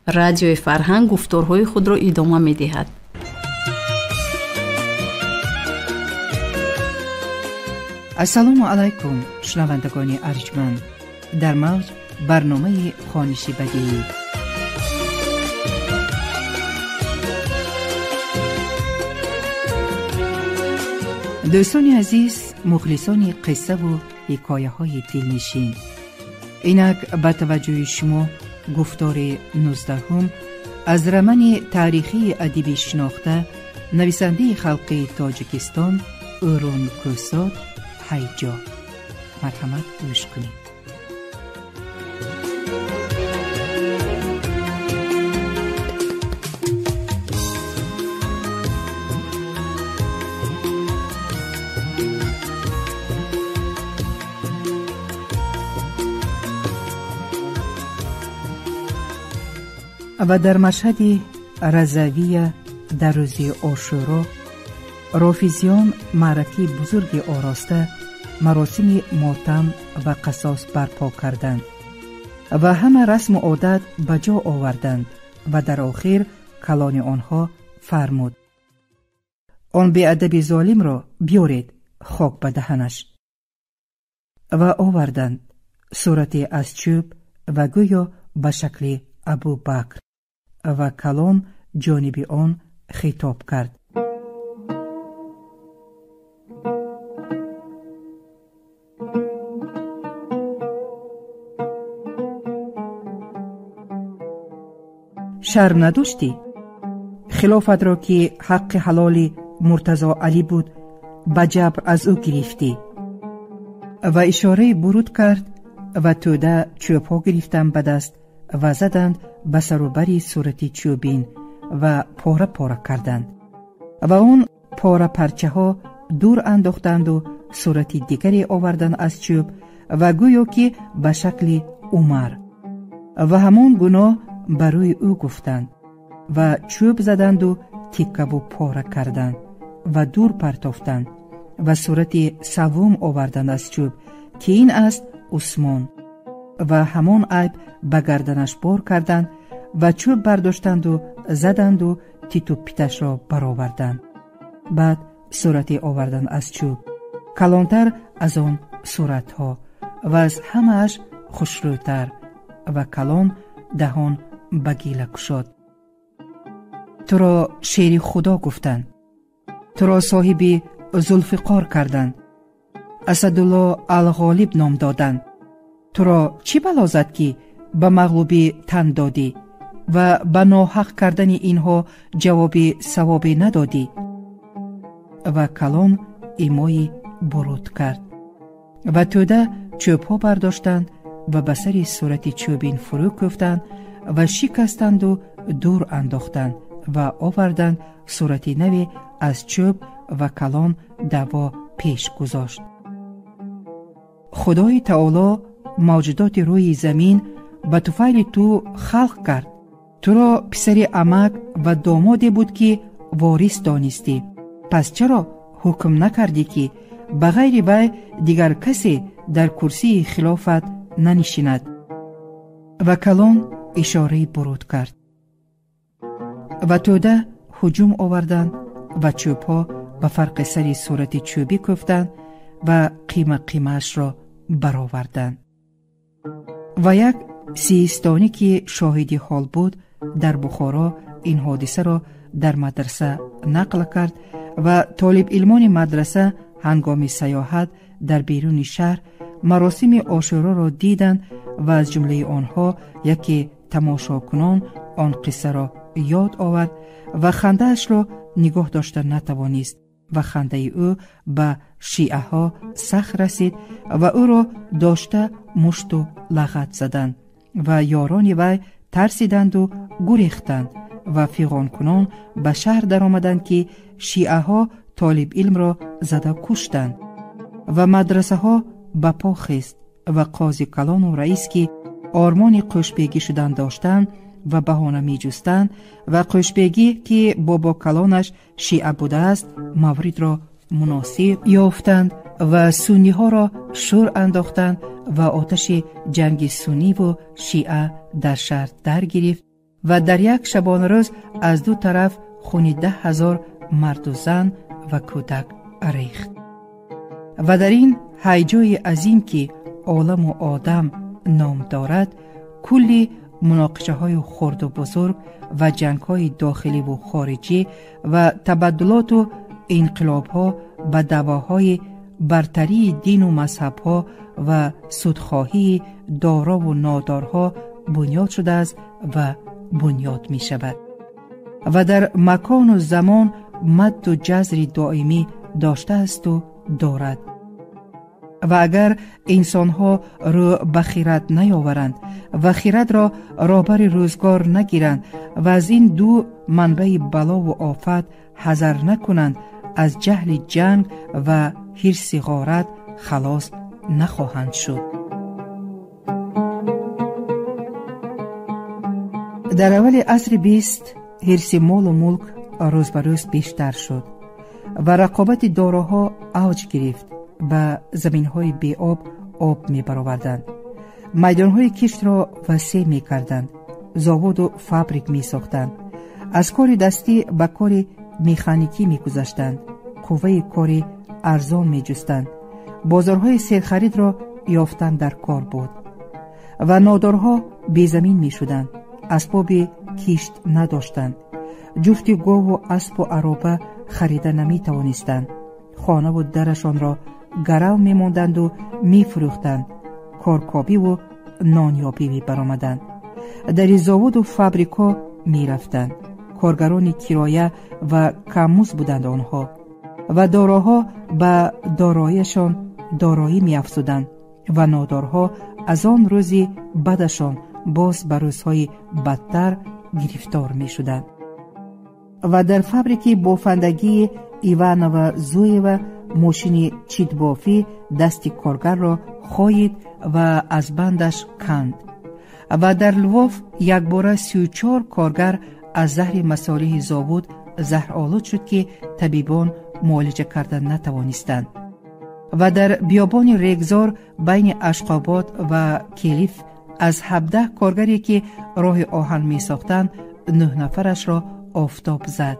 Радиои Фарҳанг гуфторҳои худро идома медиҳад. Ассалому алайкум, шунавандагони арҷманд. Дар мавҷ барномаи хониши бадиӣ. Дӯстони азиз, мухлисони қиссаву ҳикояҳои дилнишин, инак ба таваҷҷӯҳи шумо гуфтори 19 аз романи таърихии адибӣ шинохта, нависандаи халқи Тоҷикистон Ӯрун Кӯҳзод «Ҳайҷо». Марҳамат, гӯш кунед. Ва дар Машҳади Разавия дар рӯзи Ошӯро рофизиён маъракаи бузурги ороста маросими мотам ва қасос барпо карданд ва ҳама расму одат ба ҷо оварданд ва дар охир калони онҳо фармуд: он беадаби золимро биёред, хок ба даҳанаш. Ва оварданд сурате аз чӯб ва гӯё ба шакли Абубакр, ва калон ҷониби он хитоб кард. Шарм надоштӣ? Хилофатро, ки ҳаққи ҳалоли Муртазо Алӣ буд, ба ҷабр аз ӯ гирифтӣ. Ва ишораи буруд кард ва тӯда чӯбҳо гирифтанд ба даст ва заданд ба сарубари сурати чӯбин ва пора-пора карданд. Ва он пора-парчаҳо дур андохтанду сурати дигаре оварданд аз чӯб ва гӯё ки ба шакли Умар. Ва ҳамон гуноҳ ба рӯи ӯ гуфтанд ва чӯб заданду тиккаву пора карданд ва дур партофтанд ва сурати саввум оварданд аз чӯб, ки ин аст Усмон. Ва ҳамон айб ба гарданаш бор карданд ва чӯб бардоштанду заданду титу питашро бароварданд. Баъд сурате оварданд аз чӯб, калонтар аз он суратҳо ва аз ҳамааш хушрӯйтар, ва калон даҳон ба гила кушод. Туро шери Худо гуфтанд, туро соҳиби Зулфиқор карданд, Асадулло Алғолиб ном доданд. Туро чӣ бало зад, ки ба мағлубӣ тан додӣ ва ба ноҳақ кардани инҳо ҷавоби савобе надодӣ? Ва калон имои буруд кард ва тӯда чӯбҳо бардоштанд ва ба сари сурати чӯбин фурӯ кӯфтанд ва шикастанду дур андохтанд ва оварданд сурати наве аз чӯб ва калон даъво пеш гузошт. Худои Таоло мавҷудоти рӯи замин ба туфайли ту халқ кард. Туро писари амак ва домоде буд, ки ворис донистӣ. Пас чаро ҳукм накардӣ, ки ба ғайри вай дигар касе дар курсии хилофат нанишинад? Ва калон ишораи буруд кард ва тӯда ҳуҷум оварданд ва чӯбҳо ба фарқи сари сурати чӯбӣ кӯфтанд ва қима-қимаашро бароварданд. Ва як сиистонӣ, ки шоҳиди ҳол буд, дар Бухоро ин ҳодисаро дар мадраса нақл кард ва толибилмони мадраса ҳангоми саёҳат дар беруни шаҳр маросими Ошӯроро диданд ва аз ҷумлаи онҳо яке тамошокунон он қиссаро ёд овард ва хандаашро нигоҳ дошта натавонист ва хандаи ӯ ба шиаҳо сахт расид ва ӯро дошта мушту лағат заданд ва ёрони вай тарсиданду гурехтанд ва фиғонкунон ба шаҳр даромаданд, ки шиаҳо толибилмро зада куштанд ва мадрасаҳо ба по хест ва қози калону раис, ки ормони қӯшбегӣ шудан доштанд ва баҳона меҷустанд ва қӯшбегӣ, ки бобокалонаш шиа будааст, мавридро муносиб ёфтанд ва сунниҳоро шӯр андохтанд ва оташи ҷанги сунниву шиа дар шаҳр даргирифт Ва дар як шабонарӯз аз ду тараф хуни 10 000 марду зан ва кӯдак рехт. Ва дар ин ҳайҷои азим, ки оламу одам ном дорад, кулли муноқишаҳои хурду бузург ва ҷангҳои дохиливу хориҷӣ ва табаддулоту инқилобҳо ба даъвоҳои бартарии дину мазҳабҳо ва судхоҳии дорову нодорҳо бунёд шудааст ва бунёд мешавад ва дар макону замон мадду ҷазри доимӣ доштаасту дорад. Ва агар инсонҳо рӯ ба хирад наёваранд ва хирадро роҳбари рӯзгор нагиранд ва аз ин ду манбаи балову офат ҳазар накунанд, аз ҷаҳли ҷанг ва ҳирси ғорат халос нахоҳанд шуд. Дар аввали асри 20 ҳирси молу мулк рӯз ба рӯз бештар шуд ва рақобати дороҳо авҷ гирифт. Ба заминҳои беоб об мебароварданд, майдонҳои киштро васеъ мекарданд, заводу фабрик месохтанд, аз кори дастӣ ба кори механикӣ мегузаштанд, қувваи кори арзон меҷустанд, бозорҳои серхаридро ёфтан дар кор буд. Ва нодорҳо безамин мешуданд, асбоби кишт надоштанд, ҷуфти гову аспу ароба харида наметавонистанд, хонаву дарашонро гарав мемонданду мефурӯхтанд, коркобиву нонёбӣ мебаромаданд, дари заводу фабрикҳо мерафтанд. Коргарони кироя ва каммузд буданд онҳо. Ва дороҳо ба дороияшон дороӣ меафзуданд ва нодорҳо аз он рӯзи бадашон боз ба рӯзҳои бадтар гирифтор мешуданд. Ва дар фабрики бофандагии Иванова Зуева мошини читбофӣ дасти коргарро хоид ва аз бандаш канд. Ва дар Лвов якбора 34 коргар аз заҳри масолеҳи завод заҳролуд шуд, ки табибон муолиҷа карда натавонистанд. Ва дар биёбони регзор байни Ашқобод ва Келиф аз 17 коргаре, ки роҳи оҳан месохтанд, нӯҳ нафарашро офтоб зад,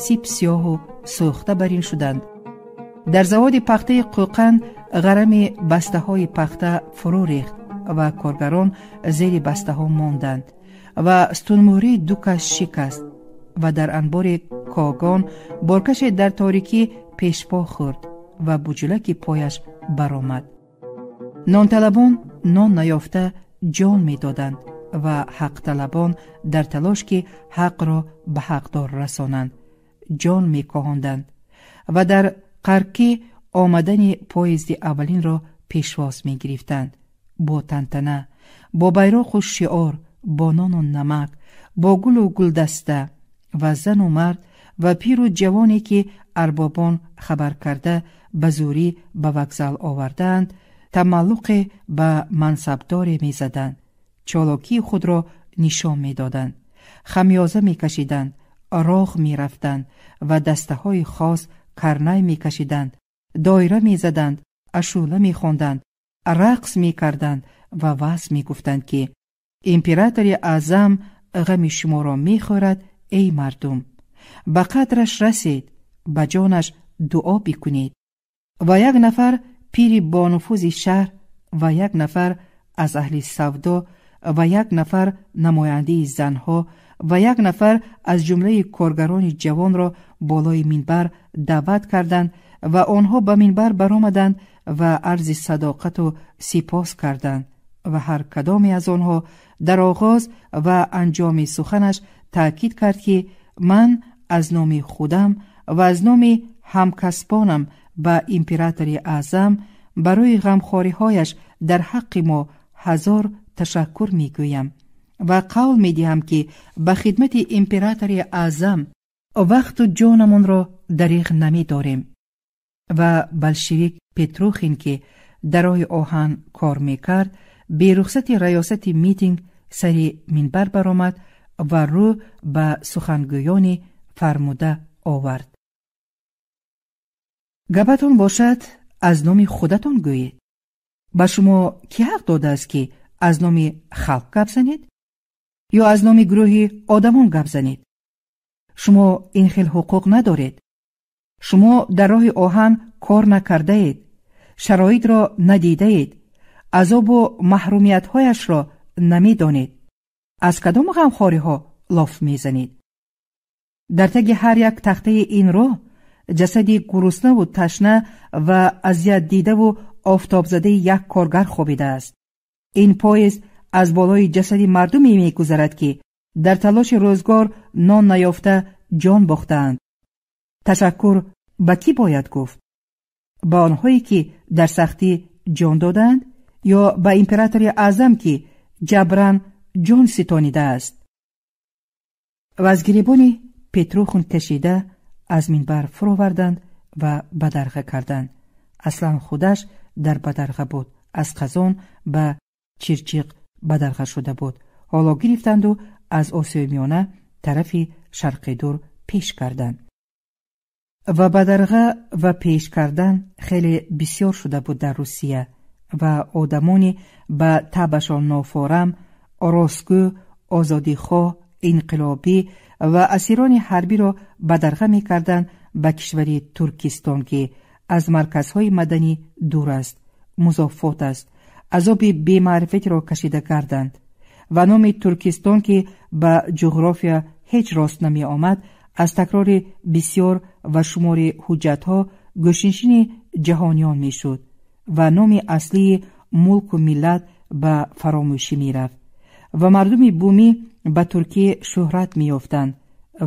сип сиёҳу сӯхта барин шуданд. Дар заводи пахтаи Қӯқанд ғарами бастаҳои пахта фурӯ рехт ва коргарон зери бастаҳо монданд ва стунмуҳрии ду кас шикаст. Ва дар анбори Когон боркаше дар торикӣ пешпо хӯрд ва буҷулаки пояш баромад. Нонталабон нон наёфта ҷон медоданд ва ҳақталабон дар талош, ки ҳақро ба ҳақдор расонанд, ҷон мекоҳонданд ва дар Қаркӣ омадани поезди аввалинро пешвоз мегирифтанд бо тантана, бо байроқу шиор, бо нону намак, бо гулу гулдаста. Ва зану мард ва пиру ҷавоне, ки арбобон хабар карда ба зӯрӣ ба вокзал овардаанд, тамаллуқе ба мансабдоре мезаданд, чолокии худро нишон медоданд, хамёза мекашиданд, роғ мерафтанд ва дастаҳои хос карнай мекашиданд, доира мезаданд, ашӯла мехонданд, рақс мекарданд ва ваъз мегуфтанд, ки императори аъзам ғами шуморо мехӯрад, эй мардум, ба қадраш расед, ба ҷонаш дуо бикунед. Ва як нафар пири бонуфузи шаҳр ва як нафар аз аҳли савдо ва як нафар намояндаи занҳо ва як нафар аз ҷумлаи коргарони ҷавонро болои минбар даъват карданд ва онҳо ба минбар баромаданд ва арзи садоқату сипос карданд. Ва ҳар кадоме аз онҳо дар оғоз ва анҷоми суханаш таъкид кард, ки ман аз номи худам ва аз номи ҳамкасбонам ба императори аъзам барои ғамхориҳояш дар ҳаққи мо ҳазор ташаккур мегӯям ва қавл медиҳам, ки ба хидмати императори аъзам вақту ҷонамонро дариғ намедорем. Ва болшевик Петрухин, ки дар роҳи оҳан кор мекард, берухсати раёсати митинг сари минбар баромад ва рӯ ба сухангӯёни фармуда овард: «Гапатон бошад, аз номи худатон гӯед. Ба шумо кӣ ҳақ додааст, ки аз номи халқ гап занед? Ё аз номи гурӯҳи одамон гап занед. Шумо ин хел ҳуқуқ надоред. Шумо дар роҳи оҳан кор накардаед, шароитро надидаед, азобу маҳрумиятҳояшро намедонед. Аз кадом ғамхориҳо лоф мезанед? Дар таги ҳар як тахтаи ин роҳ ҷасади гуруснаву ташна ва азиятдидаву офтобзадаи як коргар хобидааст. Ин поезд аз болои ҷасади мардуме мегузарад, ки дар талоши рӯзгор нон наёфта ҷон бохтаанд. Ташаккур ба кӣ бояд гуфт? Ба онҳое, ки дар сахтӣ ҷон додаанд, ё ба императори аъзам, ки ҷабран ҷон ситонидааст? Ва аз гиребони Петрухин кашида аз минбар фуроварданд ва бадарға карданд. Аслан худаш дар бадарға буд, аз Қазон ба Чирчиқ бадарға шуда буд. Ҳоло гирифтанду аз Осиёи Миёна тарафи Шарқи Дур пеш карданд. Ва бадарға ва пеш кардан хеле бисёр шуда буд дар Русия ва одамони ба табашон нофорам, ростгӯ, озодихоҳ, инқилобӣ ва асирони ҳарбиро бадарға мекарданд ба кишвари Туркистон, ки аз марказҳои маданӣ дур аст, музофот аст, азоби бемаърифатиро кашида гарданд. Ва номи Туркистон, ки ба ҷуғрофия ҳеҷ рост намеомад, аз такрори бисёр ва шумори ҳуҷҷатҳо гӯшнишини ҷаҳониён мешуд ва номи аслии мулку миллат ба фаромӯшӣ мерафт ва мардуми бумӣ ба туркӣ шӯҳрат меёфтанд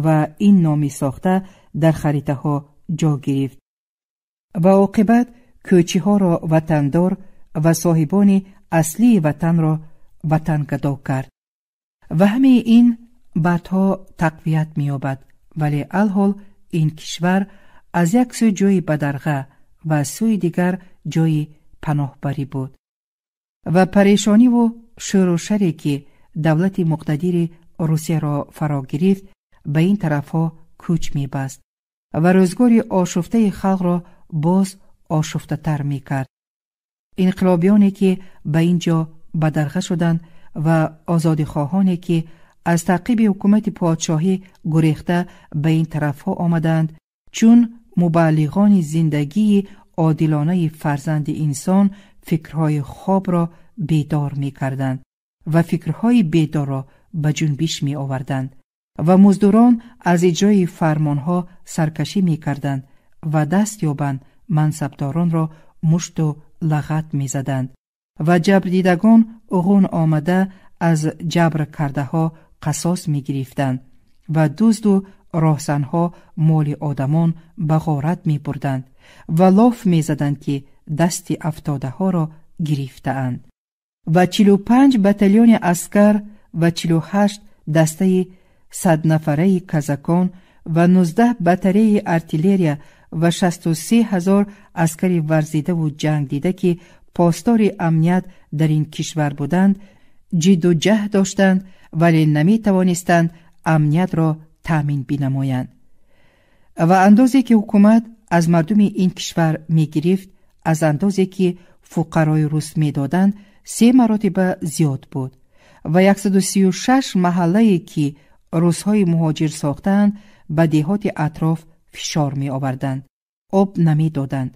ва ин номи сохта дар харитаҳо ҷо гирифт. Ва оқибат кӯчиҳоро ватандор ва соҳибони аслии ватанро ватангадо кард. Ва ҳамаи ин баъдҳо тақвият меёбад, вале алҳол ин кишвар аз як сӯ ҷои бадарға ва аз сӯи дигар ҷои паноҳбарӣ буд. Ва парешониву шӯру шаре, ки давлати муқтадири Русияро фаро гирифт, ба ин тарафҳо кӯч мебаст ва рӯзгори ошуфтаи халқро боз ошуфтатар мекард. Инқилобиёне, ки ба ин ҷо бадарға шуданд ва озодихоҳоне, ки аз таъқиби ҳукумати подшоҳӣ гурехта ба ин тарафҳо омаданд, чун мубаллиғони зиндагии одилонаи фарзанди инсон фикрҳои хобро бедор мекарданд ва фикрҳои бедорро ба ҷунбиш меоварданд ва муздурон аз иҷрои фармонҳо саркашӣ мекарданд ва даст ёбанд мансабдоронро мушту лағат мезаданд ва ҷабрдидагон ғун омада аз ҷабркардаҳо қасос мегирифтанд ва дузду роҳзанҳо моли одамон ба ғорат мебурданд ва лоф мезаданд, ки дасти афтодаҳоро гирифтаанд. Ва 45 батальони аскар ва 48 дастаи саднафараи казакон ва 19 батареяи артиллерия ва 63 ҳазор аскари варзидаву ҷангдида, ки посдори амният дар ин кишвар буданд, ҷидду ҷаҳд доштанд, вале наметавонистанд амниятро таъмин бинамоянд. Ва андозе, ки ҳукумат аз мардуми ин кишвар мегирифт, аз андозе, ки фуқарои рус медоданд, се маротиба зиёд буд ва 136 маҳаллае, ки русҳои муҳоҷир сохтаанд, ба деҳоти атроф фишор меоварданд, об намедоданд,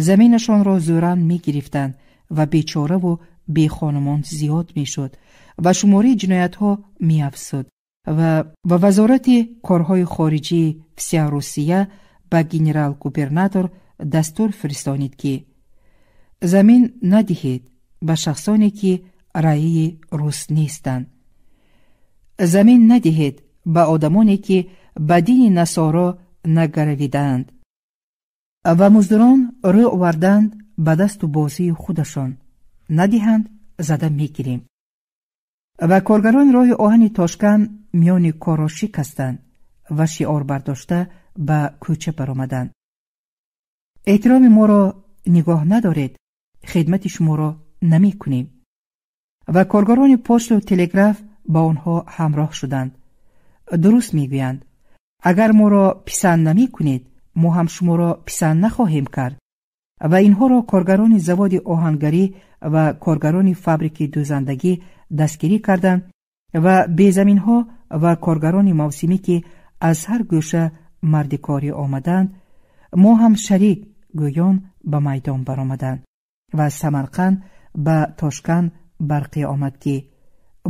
заминашонро зӯран мегирифтанд ва бечораву бехонумон зиёд мешуд ва шумораи ҷиноятҳо меафзуд. Ва вазорати корҳои хориҷии Всея Русия ба генерал-губернатор дастур фиристонид, ки замин надиҳед ба шахсоне, ки раии рус нестанд, замин надиҳед ба одамоне, ки ба дини насоро нагаравидаанд. Ва муздурон рӯ оварданд ба дасту бозии худашон, надиҳанд, зада мегирем. Ва коргарони роҳи оҳани Тошканд миёни корро шикастанд ва шиор бардошта ба кӯча баромаданд: эҳтироми моро нигоҳ надоред, хидмати шуморо намекунем. Ва коргарони пошту телеграф ба онҳо ҳамроҳ шуданд. Дуруст мегӯянд, агар моро писанд намекунед, мо ҳам шуморо писанд нахоҳем кард. Ва инҳоро коргарони заводи оҳангарӣ ва коргарони фабрики дӯзандагӣ дастгирӣ карданд Ва безаминҳо ва коргарони мавсимӣ, ки аз ҳар гӯша мардикорӣ омаданд, мо ҳам шарик гӯён ба майдон баромаданд. Ва аз Самарқанд ба Тошканд барқӣ омад, ки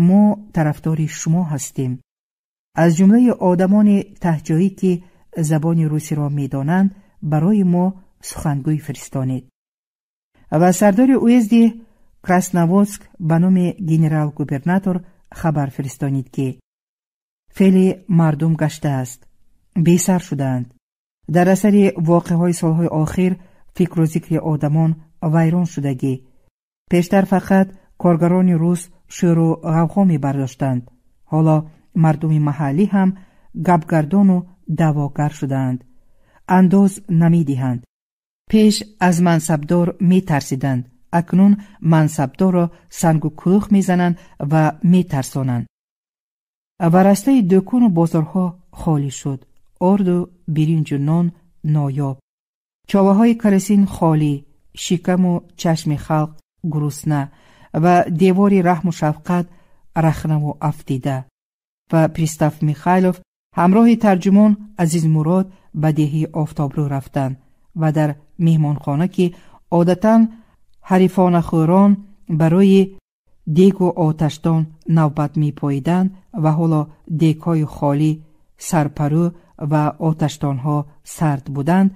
мо тарафдори шумо ҳастем. Аз ҷумлаи одамони таҳҷоӣ, ки забони русиро медонанд, барои мо сухангӯй фиристонед. Ва сардори уезди Красноводск ба номи генерал-губернатор хабар фиристонид, ки феъли мардум гаштааст, бесар шудаанд. Дар асари воқеаҳои солҳои охир фикру зикри одамон вайрон шудагӣ. Пештар фақат коргарони рус шӯру ғавғо мебардоштанд. Ҳоло мардуми маҳаллӣ ҳам гапгардону даъвогар шудаанд. Андоз намедиҳанд. Пеш аз мансабдор метарсиданд, акнун мансабдорро сангу кӯлӯх мезананд ва метарсонанд. Ва растаи дӯкону бозорҳо холӣ шуд. Орду биринҷу нон ноёб, човаҳои карасин холӣ, шикаму чашми халқ гурусна ва девори раҳму шафқат рахнаву афтида. Ва пристав Михайлов ҳамроҳи тарҷумон Азизмурод ба деҳии Офтобрӯ рафтанд ва дар меҳмонхона, ки одатан ҳарифонахӯрон барои дегу оташдон навбат мепоиданд ва ҳоло дегҳои холӣ сарпарӯ ва оташдонҳо сард буданд,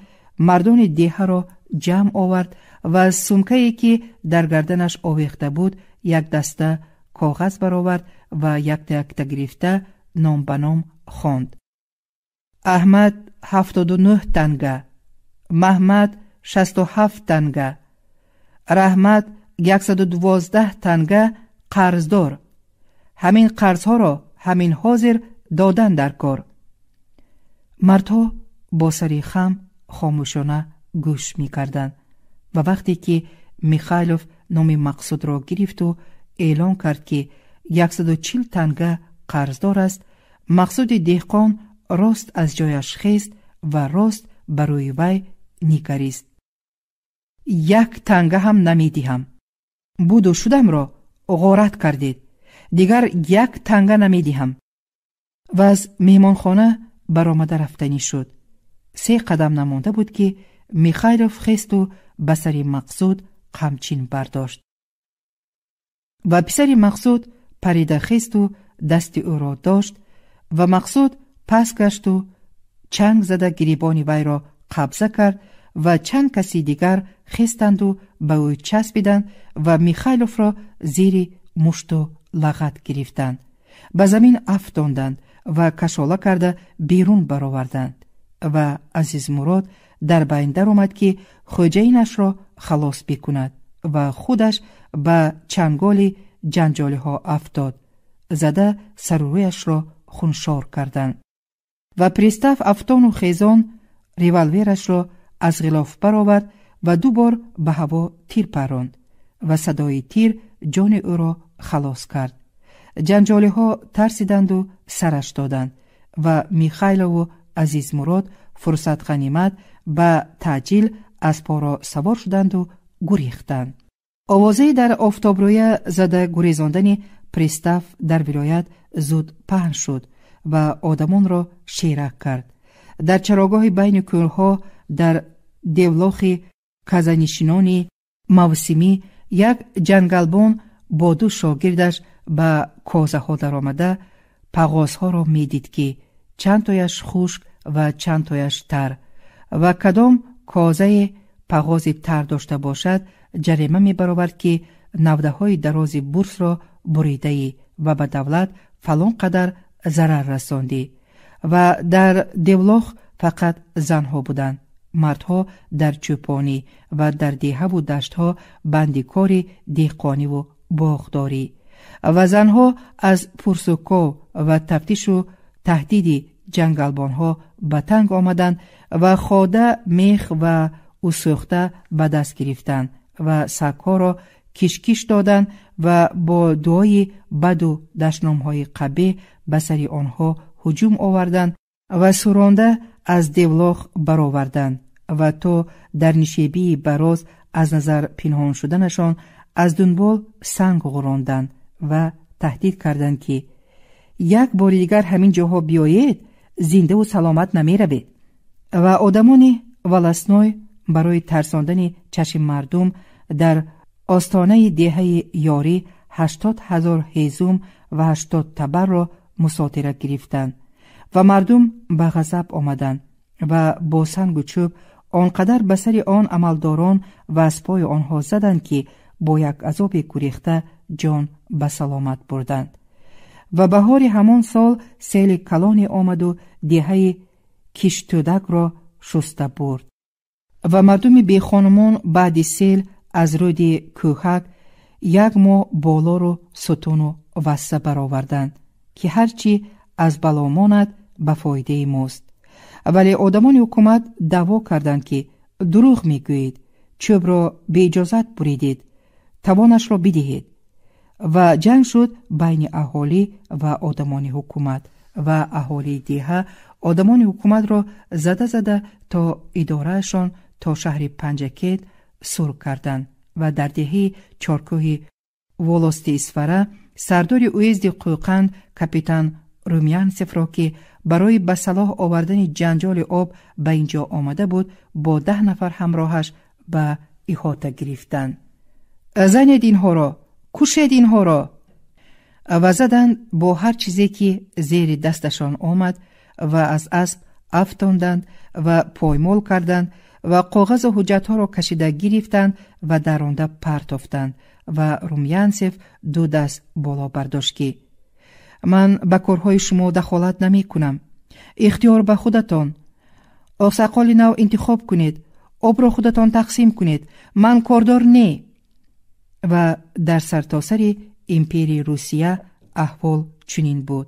мардони деҳаро ҷамъ овард ва аз сумкае, ки дар гарданаш овехта буд, як даста коғаз баровард ва якта якта гирифта ном ба ном хонд. Аҳмад 79 танга, Маҳмад 67 танга, Раҳмат 112 танга қарздор. Ҳамин қарзҳоро ҳамин ҳозир додан дар кор. Мардҳо бо сари хам хомӯшона гӯш мекарданд ва вақте ки Михайлов номи Мақсудро гирифту эълон кард, ки 140 танга қарздор аст, Мақсуди деҳқон рост аз ҷояш хест ва рост ба рӯи вай нигарист. Як танга ҳам намедиҳам. Буду шудамро ғорат кардед. Дигар як танга намедиҳам. Ва аз меҳмонхона баромада рафтанӣ шуд. Се қадам намонда буд, ки Михайлов хесту ба сари Мақсуд қамчин бардошт. Ва писари Мақсуд парида хесту дасти ӯро дошт ва Мақсуд пас гашту чанг зада гирибони вайро қабза кард ва чанд каси дигар хестанду ба ӯ часпиданд ва Михайловро зери мушту лағат гирифтанд. Ба замин афтонданд ва кашола карда берун бароварданд. Ва Азизмурод дар байн даромад, ки хоҷаинашро халос бикунад ва худаш ба чанголи ҷанҷолиҳо афтод. Зада сарурӯяшро хуншор карданд. Ва пристав афтону хезон револверашро аз ғилоф баровард ва ду бор ба ҳаво тир паронд ва садои тир ҷони ӯро халос кард. Ҷанҷолиҳо тарсиданду сараш доданд ва Михайлову Азизмурод фурсат ғанимат ба таъҷил аспҳоро савор шуданду гурехтанд. Овозаи дар офтобрӯя зада гурезондани пристав дар вилоят зуд паҳн шуд ва одамонро шерак кард. Дар чарогоҳи байни кӯлҳо, дар девлохи казанишинони мавсимӣ, як ҷангалбон бо ду шогирдаш ба козаҳо даромада пағозҳоро медид, ки чандтояш хушк ва чандтояш тар, ва кадом козае пағози тар дошта бошад, ҷарима мебаровард, ки навдаҳои дарози бурсро буридаӣ ва ба давлат фалон қадар зарар расондӣ. Ва дар девлох фақат занҳо буданд. Мардҳо дар чӯпонӣ ва дар деҳаву даштҳо банди кори деҳқониву боғдорӣ. Ва занҳо аз пурсуков ва тафтишу таҳдиди ҷангалбонҳо ба танг омаданд ва хода, мех ва усӯхта ба даст гирифтанд ва сагҳоро кишкиш доданд ва бо дуои баду дашномҳои қабеҳ ба сари онҳо ҳуҷум оварданд ва суронда аз девлох бароварданд ва то дар нишебии бароз аз назар пинҳон шуданашон аз дунбол санг ғуронданд ва таҳдид карданд, ки Як бори дигар ҳамин ҷоҳо биёед, зиндаву саломат намеравед. Ва одамони волостной барои тарсондани чашми мардум дар остонаи деҳаи Ёрӣ 80 000 ҳезум ва 80 табарро мусодира гирифтанд ва мардум ба ғазаб омаданд ва бо сангу чӯб он қадар ба сари он амалдорон ва аспҳои онҳо заданд, ки бо як азоби гурехта ҷон ба саломат бурданд. Ва баҳори ҳамон сол сели калоне омаду деҳаи Киштӯдакро шуста бурд. Ва мардуми бехонумон баъди сел аз рӯди Кӯҳак як моҳ болору сутуну васса бароварданд, ки ҳар чӣ аз бало монад, ба фоидаи мост. Вале одамони ҳукумат даъво карданд, ки дурӯғ мегӯед, чӯбро беиҷозат буридед, тавонашро бидиҳед. Ва ҷанг шуд байни аҳолӣ ва одамони ҳукумат ва аҳолии деҳа одамони ҳукуматро зада зада то идораашон, то шаҳри Панҷакент сур карданд. Ва дар деҳаи Чоркӯҳи волости Исфара сардори уезди Қӯқанд капитан Румянцевро, ки барои ба салоҳ овардани ҷанҷоли об ба ин ҷо омада буд, бо 10 нафар ҳамроҳаш ба иҳота гирифтанд. Занед инҳоро, кушед инҳоро! Ва заданд бо ҳар чизе, ки зери дасташон омад, ва аз асп афтонданд ва поймол карданд ва коғазу ҳуҷҷатҳоро кашида гирифтанд ва даронда партофтанд. Ва Румянцев ду даст боло бардошт, ки ман ба корҳои шумо дахолат намекунам, ихтиёр ба худатон, оқсақоли нав интихоб кунед, обро худатон тақсим кунед, ман кордор не. Ва дар сартосари империяи Русия аҳвол чунин буд.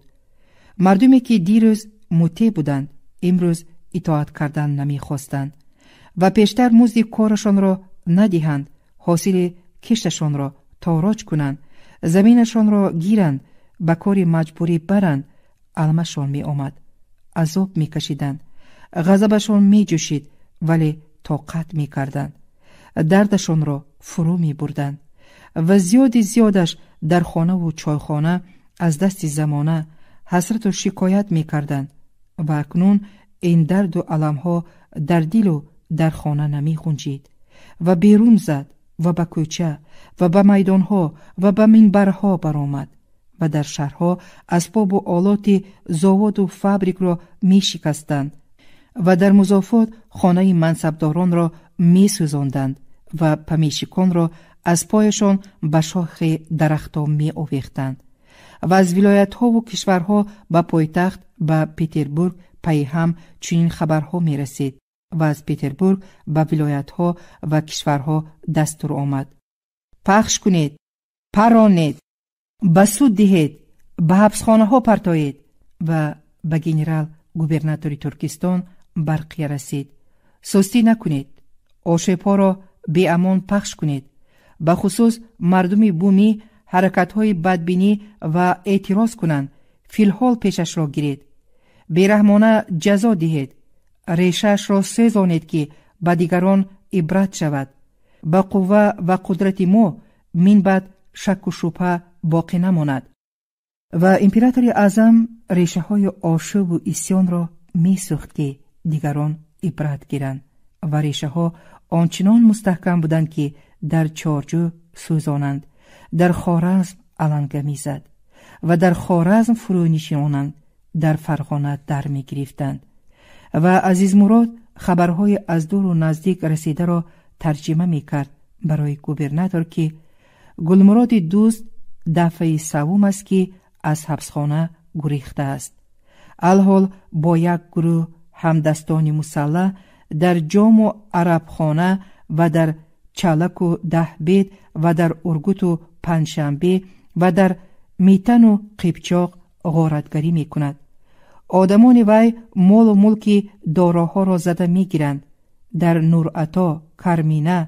Мардуме, ки дирӯз мутеъ буданд, имрӯз итоат кардан намехостанд ва пештар музди корашонро надиҳанд, ҳосили кишташонро тороҷ кунанд, заминашонро гиранд, ба кори маҷбурӣ баранд, алмашон меомад, азоб мекашиданд, ғазабашон меҷӯшид, вале тоқат мекарданд, дардашонро фурӯ мебурданд. Ва зиёди зиёдаш дар хонаву чойхона аз дасти замона ҳасрату шикоят мекарданд. Ва акнун ин дарду аламҳо дар дилу дар хона намехунҷид ва берун зад ва ба кӯча ва ба майдонҳо ва ба минбарҳо баромад ва дар шаҳрҳо асбобу олоти заводу фабрикро мешикастанд ва дар музофот хонаи мансабдоронро месӯзонданд ва помещиконро аз пояшон ба шохи дарахтҳо меовехтанд. Ва аз вилоятҳову кишварҳо ба пойтахт, ба Петербург, пайҳам чунин хабарҳо мерасид ва аз Петербург ба вилоятҳо ва кишварҳо дастур омад: пахш кунед, паронед, ба суд диҳед, ба ҳабсхонаҳо партоед. Ва ба генерал губернатори Туркистон барқия расид: сустӣ накунед, ошебҳоро беамон пахш кунед, бахусус мардуми бумӣ ҳаракатҳои бадбинӣ ва эътироз кунанд, филҳол пешашро гиред, бераҳмона ҷазо диҳед, решаашро сӯзонед, ки ба дигарон ибрат шавад. Ба қувва ва қудрати мо минбаъд шакку шубҳа боқӣ намонад. Ва императори аъзам решаҳои ошӯбу исьёнро месӯхт, ки дигарон ибрат гиранд. Ва решаҳо ончунон мустаҳкам буданд, ки дар Чорҷӯ сӯзонанд, дар Хоразм аланга мезад ва дар Хоразм фурӯ нишонанд, дар Фарғона дар мегирифтанд. Ва Азизмурод хабарҳои аз дуру наздик расидаро тарҷима мекард барои губернатор, ки Гулмуроди дӯст дафъаи саввум аст, ки аз ҳабсхона гурехтааст. Алҳол бо як гурӯҳ ҳамдастони мусаллаҳ дар Ҷому Арабхона ва дар Чалаку Даҳбед ва дар Ургуту Панҷшанбе ва дар Митану Қипчоқ ғоратгарӣ мекунад. Одамони вай молу мулки дороҳоро зада мегиранд. Дар Нурато, Кармина,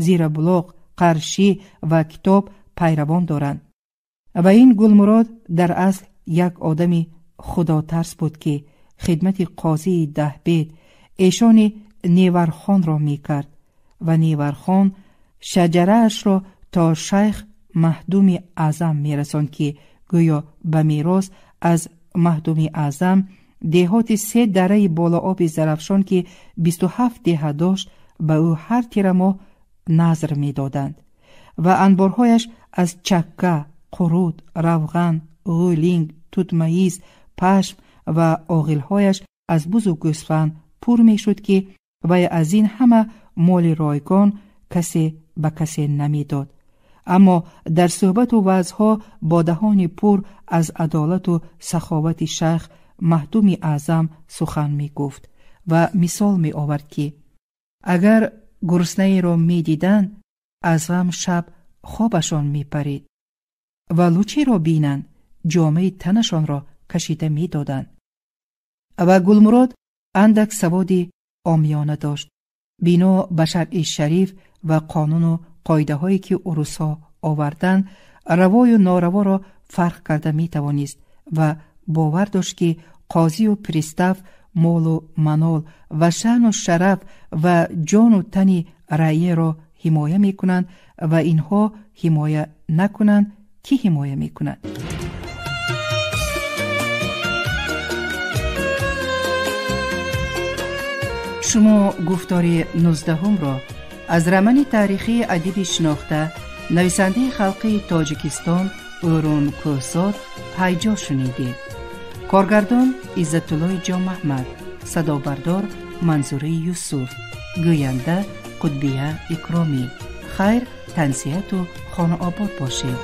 Зирабулоқ, Қаршӣ ва Китоб пайравон доранд. Ва ин Гулмурод дар асл як одами худотарс буд, ки хидмати қозии Даҳбед, эшони Невархонро мекард ва Невархон шаҷараашро то шайх Махдуми Аъзам мерасонд, ки гӯё ба мерос аз Махдуми Аъзам деҳоти се дараи болооби Зарафшон, ки 27 деҳа дошт, ба ӯ ҳар тирамоҳ назр медоданд ва анборҳояш аз чакка, қурут, равған, ғӯлинг, тутмаиз, пашм ва оғилҳояш аз бузу гӯсфанд пур мешуд, ки вай аз ин ҳама моли ройгон касе ба касе намедод. Аммо дар суҳбату ваъзҳо бо даҳони пур аз адолату саховати шайх Махдуми Аъзам сухан мегуфт ва мисол меовард, ки агар гуруснаеро медиданд, аз ғам шаб хобашон мепарид ва лучеро бинанд, ҷомаи танашонро кашида медоданд. Ва Гулмурод андак саводи омиёна дошт. Бино ба шаръи шариф ва қонуну қоидаҳое, ки урусҳо оварданд, равою нораворо фарқ карда метавонист ва бовар дошт, ки қозию пристав молу манол ва шаъну шараф ва ҷону тани раъияро ҳимоя мекунанд ва инҳо ҳимоя накунанд, кӣ ҳимоя мекунад? Шумо гуфтори 19-ро аз романи таърихии адиби шинохта, нависандаи халқии Тоҷикистон Ӯрун Кӯҳзод ҳайҷо шунидед. Коргардон Иззатуллои Ҷонмаҳмад, садобардор Манзураи Юсуф, гӯянда Қутбия Икромӣ. Хайр, тансиҳату хонаобод бошед.